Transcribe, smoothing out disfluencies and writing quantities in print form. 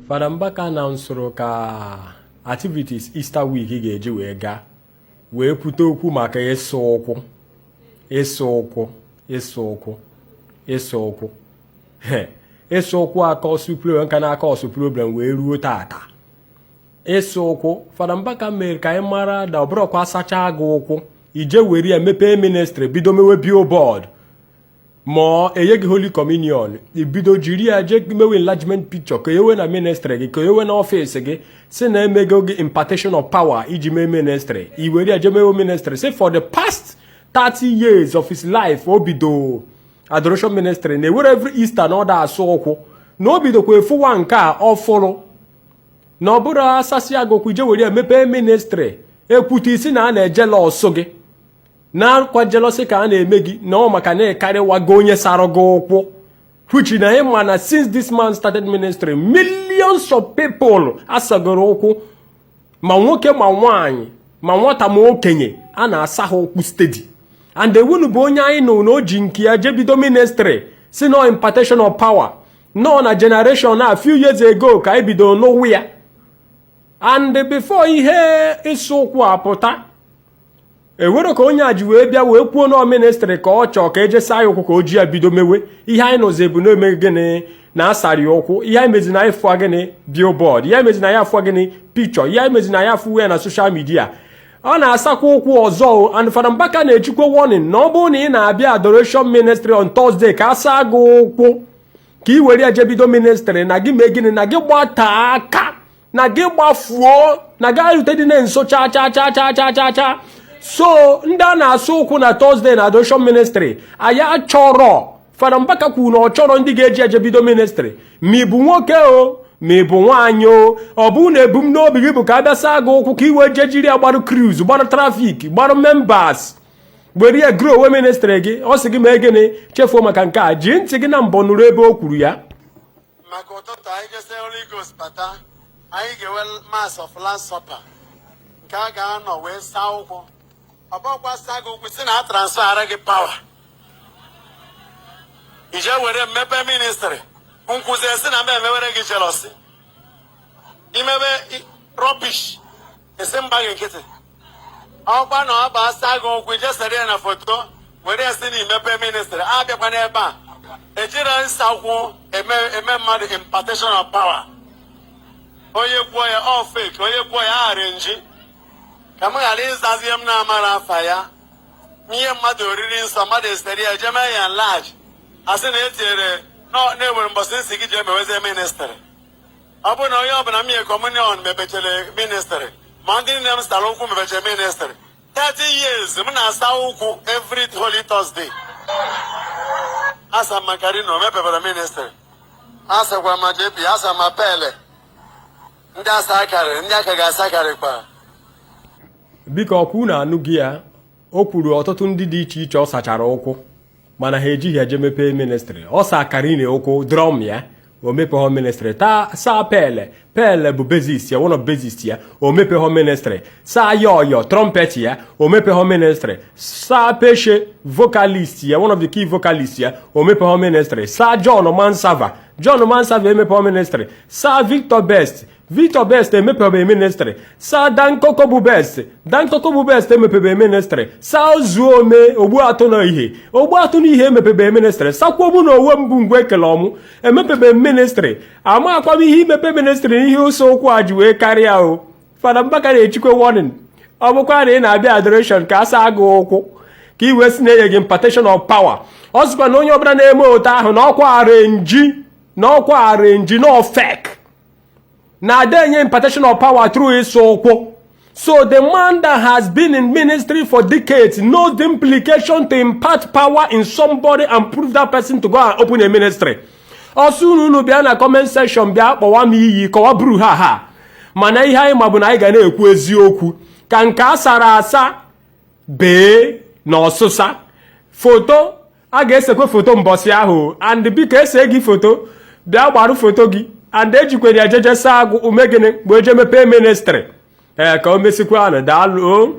Fada Mbaka announcerụ ka activities Easter week ga-eji wee gaa, wee kwute okwu maka ịsụ ụkwụ, ịsụ ụkwụ, ịsụ ụkwụ, ịsụ ụkwụ. Ịsụ ụkwụ acause problem, nka na-acause problem wee ruo tata. Ịsụ ụkwụ, Fada Mbaka mere ka anyị mara na ọ bụrụkwa asacha gị ụkwụ, ije were ya mepee ministry, bido mewe billboard, ma enye gị Holy Communion, ibido jiri ya jee mewe enlargement picture, ka ewe na ministry gị, ka ewe na office gị, si na emego gị impartation of power iji mee ministry, i were ya jee mewe ministry. Si for the past 30 years of his life o bido adoration ministry, na-ewere every Easter na ọ da asụ ụkwụ, na o bidokwa efuwa nke a ọfụrụ, na ọ bụrụ asasị agụkwụ, ije were ya mepee ministry, ekwute isi na a na-ejela ọsụ gị na-akwa jealousy ka a na-eme gị, na ọ maka na-ekarịwago onye sara gị ụkwụ, which na ịma na since this man started ministry, millions of people asagoro ụkwụ, ma nwoke ma nwaanyị, ma nwata ma okenye, a na-asa ha ụkwụ steady. And ewunu bụ onye anyị nụ na o ji nke ya jee bido ministry, si no impartation of power nọ na generation a few years ago ka anyị bidoro n'ụwa ya. And before ihe ịsụ ụkwụ apụta, ewere ka onye a ji wee bịa wee kwuo nọ ministry ka ọ chọọ ka eje saa ya ụkwụ, ka o ji ya bido mewe ihe. Anyị nọzi ebu na-eme gịnị? Na asara ya ụkwụ. Ihe anyị mezi na anyị fụa gịnị? Billboard. Ihe anyị mezi na ya afụa gịnị? Picture. Ihe anyị mezi na ya afụwe ya na social media. Ọ na-asakwa ụkwụ ọzọ. And Fada Mbaka na-echukwa warning na ọ bụrụ na ị na-abịa adoration ministry on Thursday ka a saa gị ụkwụ, ka ị were ya jee bido ministry, na gị mee gịnị? Na gị gbata aka, na gị gbafuo, na gị arute dị na nso cha cha cha cha cha cha cha. So ndị a na-asụ ụkwụ na Thursday na adoration ministry, anyị achọrọ. Fada Mbaka kwuru na ọ chọrọ ndị ga-eji eje bido ministry, ma ị bụ nwoke o, ma ị bụ nwaanyị o. Ọ bụrụ na ebumnobi gị bụ ka a bịa saa gị ụkwụ ka i wee jee jiri ya gbarụ cruise, gbarụ traffic, gbarụ members, were ya grow onwe ministry gị, ọ sị gị mee gịnị? Chefuo maka nke a. Ji ntị gị na mbọ nụrụ ebe o kwuru ya. Maka ụtụtụ, anyị jesi Holy Ghost bata, anyị ga-enwe Mass of Last Supper nke a ga-anọ wee saa ụkwụ. Ọ bụkwa saa gị ụkwụ si na a transfer gị power ije were mmepe ministry. Nkwụzi esi na mba emewere gị jealousy, imebe rubbish, esi mba gị nkịtị. Ọkwa na ọ bụ asa gị ụkwụ, ije sere ya na foto were ya si na imepe ministry. Abịakwa n'ebe a ejiri nsakwụ eme mmadụ impartation of power. Onye kwuo ya, ọ fake. Onye kwuo ya, arrange ka m ghara ịzazi m na-amara afa ya. Ihe mmadụ oriri nsọ, mmadụ esere ya jeme ya large, asị na etinyere na-ewere mbọsị nsị gị ji emewezie ministry. Ọ bụrụ na onye ọbụla m nye communion mepechere ministry, ma ndị nne m sara ụkwụ mepechere ministry. 30 years m na-asa ụkwụ every Holy Thursday. Asa makarino mepebere ministry, asakwa ma JP, asa ma pele, ndị asa akarị, ndị aka ga-asa karịkwa. Biko, ọkwa unu anụghị ya? O kwuru ọtụtụ ndị dị iche iche ọ sachara ụkwụ, mana ha ejighị eje mepee ministry. Ọ sa Karine ụkwụ, drum ya, o mepeghọ ministry. Taa saa Pele, Pele bụ bassist ya, one of bassist ya, o mepeghọ ministry. Saa ya ọyọ, trumpet ya, o mepeghọ ministry. Saa Peshe, vocalist ya, one of the key vocalist ya, o mepeghọ ministry. Saa John Mansava, John Mansava emepeghọ ministry. Saa Victor Best, Victor Best emepebe ministry. Saa Dankoko bụ Best, Dankoko bụ Best emepebe ministry. Saa Zuo Ome, Ogbu Atụ na Ihe, Ogbu Atụ na Ihe emepebe ministry. Sakwuo na onwe mbụ ngwe ekele ọmụ emepebe ministry. Ama akwam ihe imepe ministry na ihe ụsọ ụkwụ a ji wee karịa o. Fada Mbaka na-echikwa warning. Ọ bụkwa na ị na-abịa adoration ka a saa gị ụkwụ, ka ị wee si na-enye gị impartation of power, ọ sịkwa na onye ọbụla na-eme otu ahụ na ọkwa arrange, na ọkwa arrange, na fake, na ada enye impartation of power through ịsụ ụkwụ. So the man that has been in ministry for decades knows the implication to impart power in somebody and prove that person to go and open a ministry. Ọsọ unu bịa na comment section bịa kpọwa m iyi, kọwa buru ha ha, mana ihe anyị ma bụ na anyị ga na-ekwu eziokwu. Ka nke a sara asa bee na ọsụsa foto a ga-esekwe foto mbọsị ahụ. And biko, ese gị foto, bịa gbarụ foto gị and ejikwere ya jeje saa agụ ume gịnị mgbe eje mepee ministry. Ee, ka o mesikwa anụ. Daalụ o.